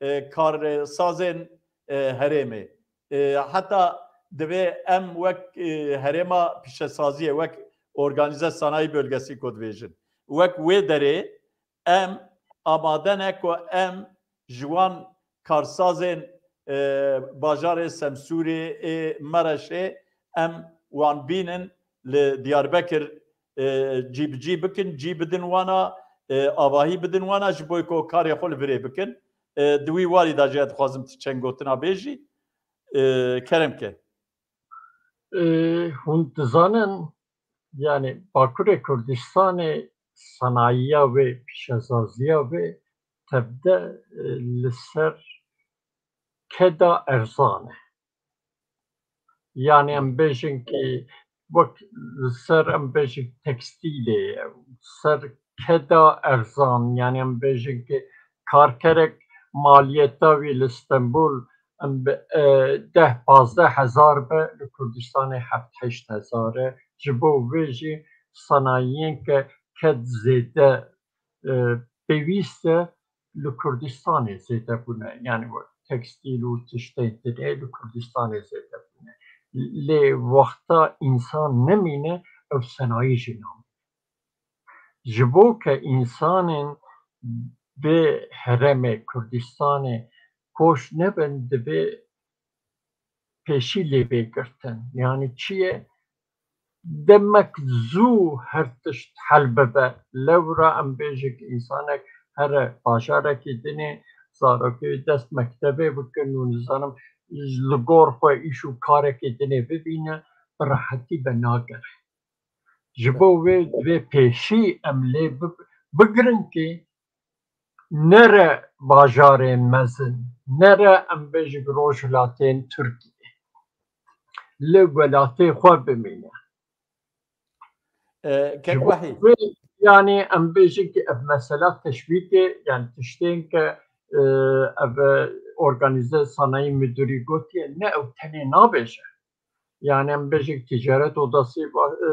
e, karsazên, e, herêmê. E, heta divê em wek, e, herêma pîşesaziyê, wek organize sanayi bölgesi ku dibêjin, wek wê derê em amade ne ku em ji wan karsazên, e, bajarê Semsûrê, ê Mereşê, em wan bînin li Diyarbekir, e, cî bi cî bikin, cî bidin wana, e, avahî bidin wana, ji bo ku karê xwe li virê bikin. E, di wî warî de jî ez dixwazim tu çend gotina bêjî. E, kerem ke. E, hûn dizanin, yani Bakurê Kurdistanê sanayiya wê, pîşesaziya wê tevde, e, li ser keda erzan e. Yani em bêjin ki wek li ser em bêjin tekstîlê, ser keda erzan, yani em bêjin ki karkerek maliyeta wî li Stenbul em bi, e, deh pazdeh hezar be, li Kurdistanê heft heşt hezar e. Ji bo vê jî sanayiyên ke ked zêde, e, pêwîst e, li Kurdistanê zêde bûne. Yani wek tekstîl û tiştên dinê li Kurdistanê zêde bûne. Lê wexta însan nemîne, ew senayî jî namîne. Ji bo ke însanên bi herêmê Kurdistanê koç nebin, divê pêşî lê bê girtin. Yani çi ye? Demek zû her tişt hel bibe. Lewra em bêjin ki însanek here bajarekî dinê, zarokê dest mektebê bikin û nizanim li gor xwe îş û karekî dinê bibîne, bi rehetî be nagere. Ji bo wê divê pêşî em lê bi-, bigirin ki nere bajarên mezin, nere em bêjin rojhilatên Tirkiyê. Li welatê xwe bimîne. E, Kek Wahî. Wê, yani em bêjin ki ev mesela teşwîkê, yani tiştên ke, e, ev, e, organize sanayi müdürî gotiye, ne ew tenê nabêje. Yani em bêjin ticaret odası, e,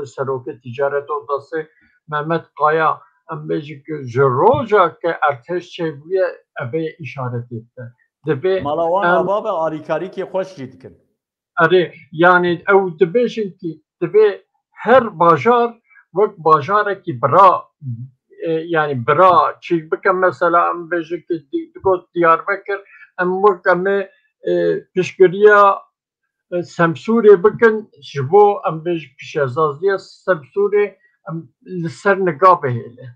serokê ticaret odası Mehmet Kaya, em bêjin ki ji roja ke erdhej çêbûye, ev ê îşaretê dide. Divê Mala wan ava ve alîkarîkê xweş jî dikin. Erê, yanî ew dibêjin ki divê her bajar wek bajarekî bira, e, yanî bira çîk bike. Mesela em bêjin ki di- digot Diyarbekir, em wek em ê, e, piştgiriya, e, Semsûrê bikin, ji bo em bêjin pîşezaziya Semsûrê em li ser niga bihêle.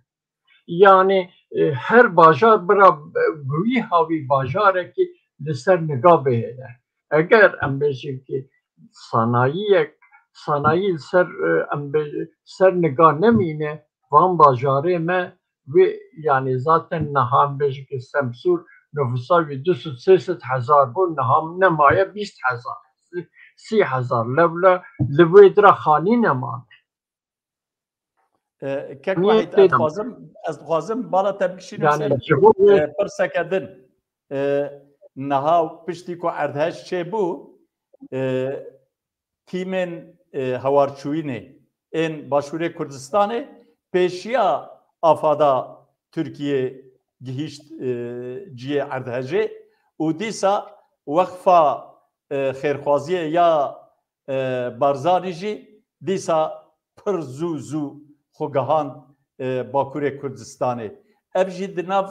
Yanî, e, her bajar bira, e, bi wî hawî bajarekî li ser niga bihêle. Eger em bêjin ki sanayiyek, sanayî li ser, e, em bê, ser niga nemîne, van bajarê me wê, yanî zaten niha em bêjin ki Semsûr nüfusa wî du sed sê sed hezar bû, niha nemaye bîst hezar, sî hezar, lewle li wê dira xanî nemane. E, Kek Wahîd, ez dixwazim, ez dixwazim bala te bikişînim ser, e, pirseke din. E, niha piştî ku erdhej çêbû, e, tîmên, e, hewarçûyînê ên Başûrê Kurdistanê pêşiya afada Tirkiyê gihîşt, e, cihê erdhejê û dîsa Weqfa, e, Xêrxwaziyê ya e, Barzanî jî dîsa pir zû zû xwe gihand, e, Bakurê Kurdistanê. Ev jî di nav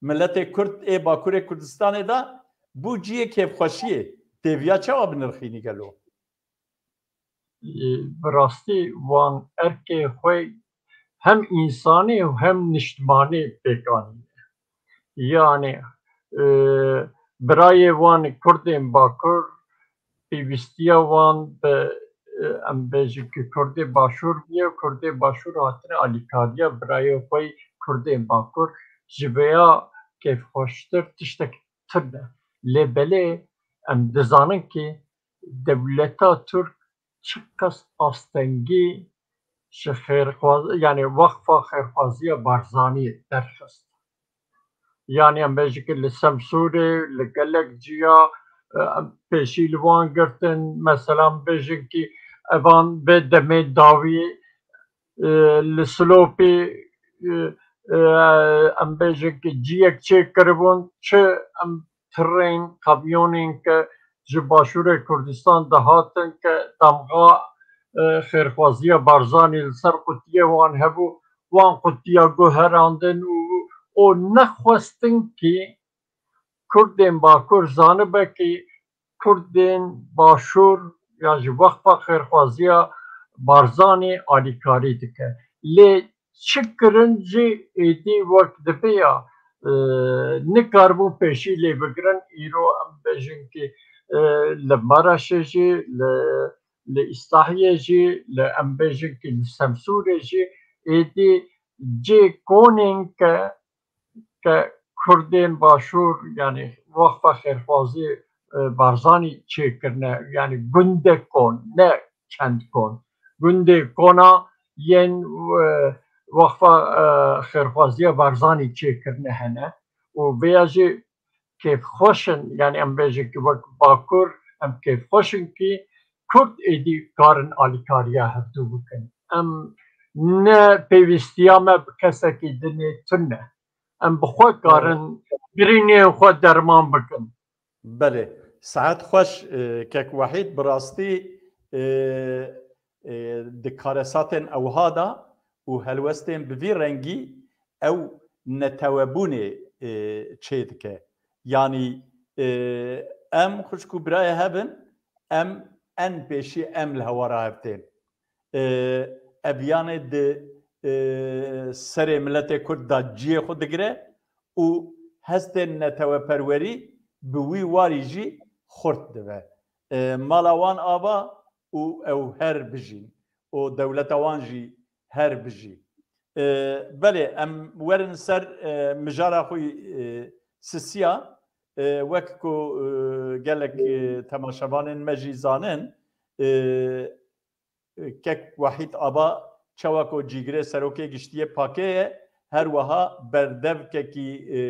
miletê Kurd ê Bakurê Kurdistanê de bû cihê kêfxweşiyê. Tê viya çawa binirxînî gelo? Bi rastî wan erkê xwe hem însanî û hem niştimanî pêk anîne. Yanî, e, birayê wan Kurdên Bakur, pêwîstiya wan bi, e, em bêjin ki Kurdê Başûr bûye, Kurdê Başûr hatine alîkariya birayê xwe yî Kurdên Bakur, ji vêya kêfxweştir tiştek tune. Lê belê em dizanin ki dewleta Tirk çiqas astengî ji xêrxwaz-, yanî Weqfa Xêrxwaziya Barzanî derxist. Yanî em bêjin ki li Semsûrê, li gelek ciya, e, em pêşî li wan girtin. Mesela em bêjin ki evan vê demê dawî, e, li Silopî, e, e, em bêjin ki ciyek çêkiribûn, çi em tirên, kamyonên ke ji Başûrê Kurdistan dihatin ke damga, e, xêrxwaziya Barzanî li ser qutiyê wan hebû, wan qutiya guherandin û, û nexwestin kî Kurdên Bakur zanibe kî Kurdên Başûr ya ji Weqfa Xêrxwaziya Barzanî alîkarî dike. Lê çi kirin jî êdî wek dibe ya, e, nikaribûn pêşî lê bigirin. Îro em bêjin ki, e, li Maraşê jî, li, li Îstahiyê jî, li em bêjin ki li Semsûrê jî êdî cê konên ke, ke Kurdên Başûr, yanî Weqfa Xêrxwazî, e, Barzanî çêkirine, yanî gundê kon, ne kend kon. Gundê kona yên, e, Weqfa, e, Xêrxwaziya Barzanî çêkirine hene û vêya jî kêfxweş in, yanî em bêjin ki wek Bakur em kêfxweş in ki Kurd êdî karin alîkariya hevdû bikin. Em ne pêwîstiya me bi kesekî dinê tune. Em bi xwe karin birînên xwe derman bikin. Belê. Saet xweş, e, Kek Wahîd, bi rastî, e, e, di karesatên ewha de û helwestên bi vî rengî ew netewebûnê, e, çê dike. Yanî, e, em xwişk û birayê hev in, em en pêşî em li hewara hev tên. E, ev yanê di, e, serê miletê Kurd de cihê xwe digire û hestên neteweperwerî bi wî warî jî xurt dibe. E, mala wan ava û ew her bijîn û dewleta wan jî her bijî. E, belê, em werin ser, e, mijara xwe yî, e, sisiya. E, wek ku, e, gelek, e, temaşevanên me jî zanin, e, Kek Wahîd Aba çawa ku cîgirê serokê giştî yê pakê ye, her wiha berdevkekî, e,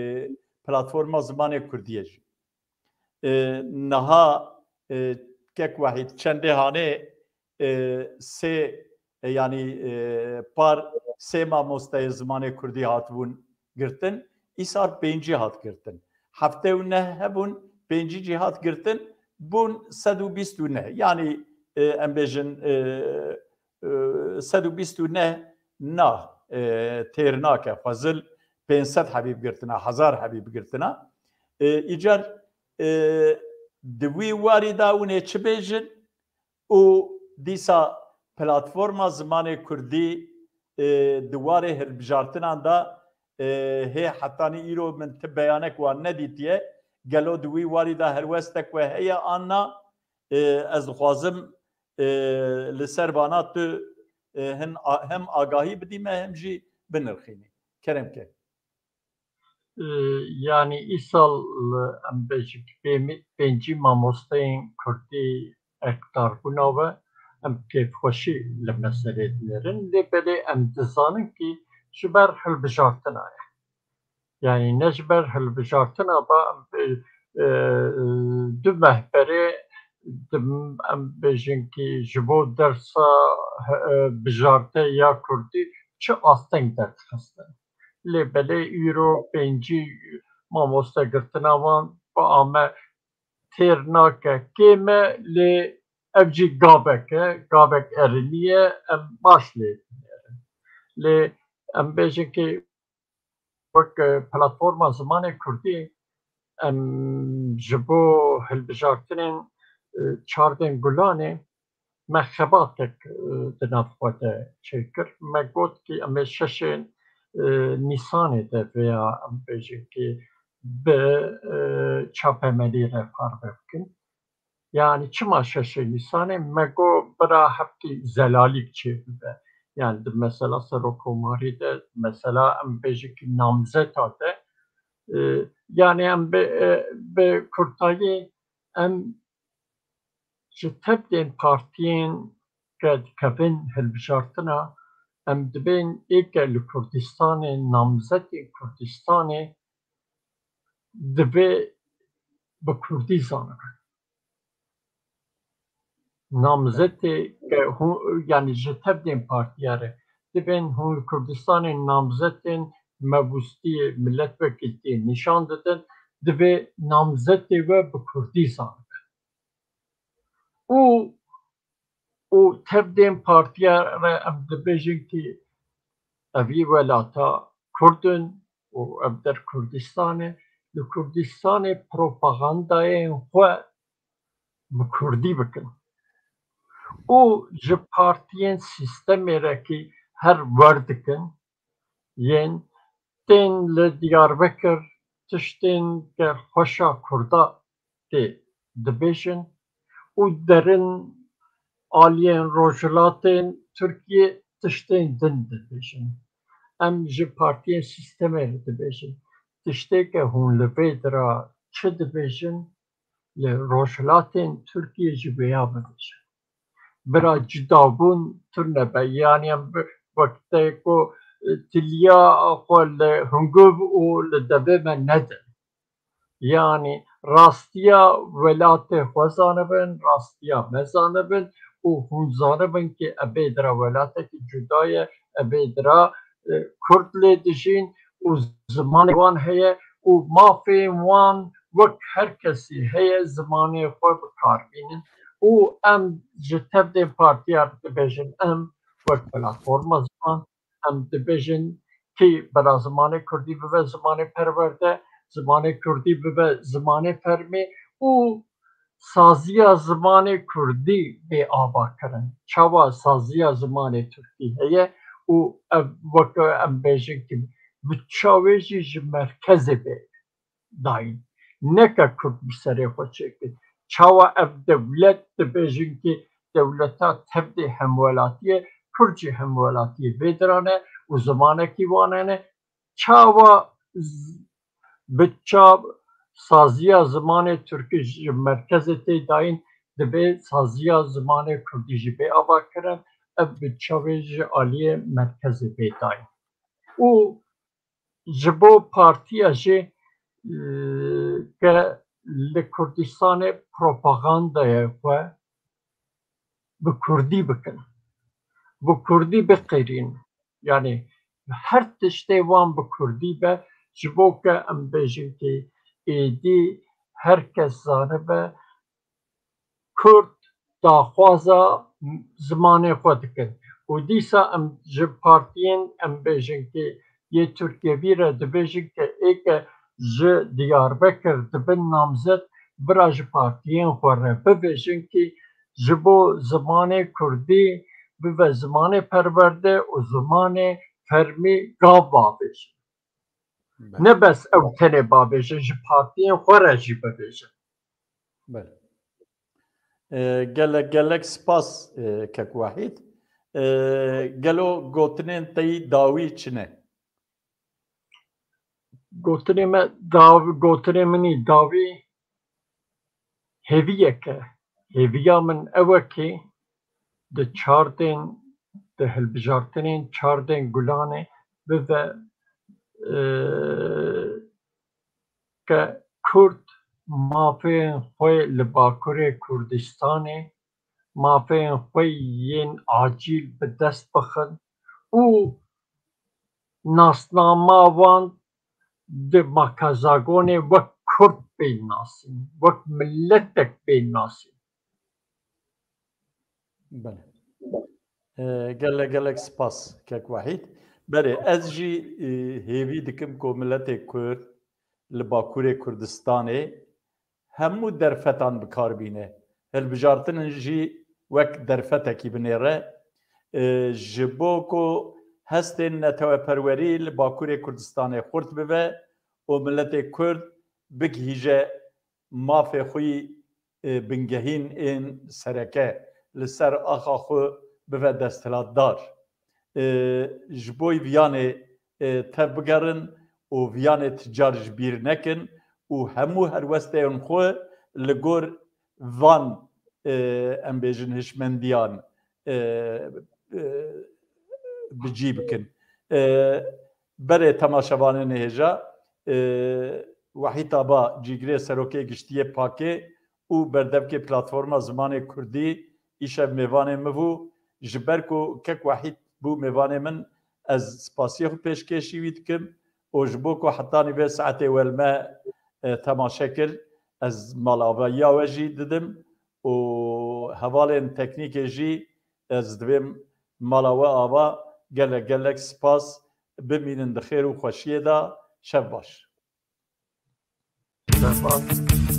platforma zimanê kurdî ye jî. E, niha, e, Kek Wahîd çendê hanê, e, sê, e, yanî, e, par sê mamosteyê zimanê kurdî hatibûn girtin. îsal pêncî hat girtin. Heftê û neh hebûn, pêncî jî hat girtin, bûn sed û bîst û neh. Yanî, e, em bêjin, e, e, sed û bîst û neh na, e, têr nake. Xwezil pênc sed hebî bigirtina, hezar hebî bigirtina. E, îcar, e, di wî warî de hûn ê çi bêjin? Û dîsa platforma zimanê kurdî, e, di warê hilbijartinan de, e, hê hetanî îro min ti beyanek wan nedîtiye. Gelo di wî warî de helwestek we heye an na? E, ez dixwazim, e, li ser vana tu, e, hin a-, hem agahî bidî me hem jî binirxînî. Kerem ke. E, yanî îsal, e, em bêjin ki pê-, pêncî mamosteyên kurdî ekdarbûna we, em kêfxweşî li meselê dinêrin. Lê belê em dizanin ki ji ber hilbijartina ye. Yanî ne ji ber hilbijartina ba, em, e, e, du meh berê, em bêjin ki ji bo dersa, e, bijarte ya kurdî çi asteng derdixistin. Lê belê îro pêncî mamoste girtina wan bi ame têr nake, kêm e, lê ev jî gavek e, gavek erênî ye, em baş lê dinêrin. Lê em bêjin ki wek, e, platforma zimanê kurdî, em ji bo hilbijartinên, e, çardên gulanê me xebatek, e, di nav xwe de çêkir. Me got ki em ê şeşê, e, Nîsanê de vêya, em bêjin ki bi, e, çapemenî re parve bikin. Yanî çima şeşê Nîsanê? Me got bira hevkî zelalîk çêbibe. Yanî di mesela serokkomarî de, mesela em bêjin ki namzeta de, e, yanî em bi, e, bi kurtayî em ji tevdên partiyên ke dikevin hilbijartina, em dibên êke li Kurdistanê, namzetên Kurdistanê divê bi kurdî zanibin. Namzetê ke hûn, yanî ji tevdên partiya re dibên hûn li Kurdistanê namzetên mebûstiyê, milletvekiltiyê nîşan didin, divê namzetê we bi kurdî zanibin. Û, û tevdên partiya re em dibêjin ki evî welata Kurd in û ev der Kurdistan e, li Kurdistanê propagandayên xwe bi kurdî bikin. Û ji partiyên sîstemê re ki her wer dikin, yên tên li Diyarbekir tiştên ke xweşa Kurda tê dibêjin û derin aliyên rojhilatên Tirkiyê tiştên din dibêjin. Em ji partiyên sîstemê re dibêjin. Tiştê ke hûn li vê dira çi dibêjin, li rojhilatên Tirkiyê jî vêya bibêjin. Bira cudabûn tune be. Yanî em bi, wek te ku, e, tiliya xwe li hunguv û li devê me nedin. Yanî rastiya welatê xwe zanibin, rastiya me zanibin û hûn zanibin ki ebê dira welatekî cuda ye, ebê dira, e, Kurd lê dijîn û zimanê wan heye û mafê wan wek her kesî heye zimanê xwe bi kar bînin. Û em ji tevdên partiya dibêjin, em wek platforma ziman, em dibêjin ki bira zimanê kurdî bibe zimanê perwerde, zimanê kurdî bibe zimanê fermî û saziya zimanê kurdî bê ava kirin. Çawa saziya zimanê tirkî heye û ev weke em bêjin ki bi çavê jî ji merkezê bê dayîn. Neke kurd bi serê xwe çêkin. Çawa ev dewlet dibêjin ki dewleta tevdê hemwelatiyê, kurd jî hemwelatiyê vê diran e û zimanekî wan hene. Çawa z-, bi çav saziya zimanê tirkî ji merkezê tê dayîn, divê saziya zimanê kurdî jî bê ava kirin, ev bi çavê ji aliyê merkezê bê dayîn. Û ji bo partiya jî, e, ke li Kurdistanê propagandaya xwe bi kurdî bikin, bi kurdî biqîrîn. Yanî her tiştê wan bi kurdî be, Ji bo ke em bêjin ki êdî her kes zanibe Kurd daxwaza zimanê xwe dikin. Û dîsa em ji partiyên, em bêjin ki yê Tirkiyevî re dibêjin ke ê ke ji Diyarbekir dibin namzet, bira ji partiyên xwe re bibêjin ki ji bo zimanê kurdî bibe zimanê perwerde û zimanê fermî gav bavêjin. Belê. Ne bes ew tenê bavêjin, ji partiyên xwe re jî bibêjin. Belê. E, gelek gelek spas, e, kek Wahîd. E, gelo gotinên te yî dawî çi ne? Gotinê me dav-, gotinê min î dawî hêviyek e. Hêviya min ew e ki di çardên, di hilbijartinên çardên Gulanê bibe, e, ke Kurd mafên xwe li Bakurê Kurdistanê, mafên xwe yên acîl bi dest bixin û nasnama wan di Makazagonê wek Kurd bên nasîn, wek miletek bên nasîn. Belê. E, gelek gelek spas kek Wahîd. Belê, ez jî, e, hêvî dikim ku miletê Kurd li Bakurê Kurdistanê hemû derfetan bi kar bîne. Hilbijartin jî wek derfetekî binêre. E, ji bo ku hestên neteweperwerî li Bakurê Kurdistanê xurt bibe û miletê Kurd bigihîje mafê xwe yî, e, bingehîn ên sereke li ser axa xwe bive desthilatdar. E, ji bo viyanê, e, tev bigerin û viyanê ti car ji bîr nekin û hemû helwesteyên xwe li gor van, e, em bêjin hişmendiyan, e, e, bi cî bikin. E, berê temaşevanên hêja, e, Wahîd Aba, cîgirê serokê giştî yê pakê û berdevkê Platforma Zimanê Kurdî, îşev mêvanê min bû. Ji ber ku kek Wahîd bû mêvanê min, ez spasiyê xwe pêşkêşî wî dikim û ji bo ku hetanî vê saetê we li me, e, temaşe kir, ez malaveya we jî didim û hevalên teknîkê jî ez divêm mala we ava. Gelek gelek spas, bimînin di xêr û xweşiyê de, şev baş. Şev baş.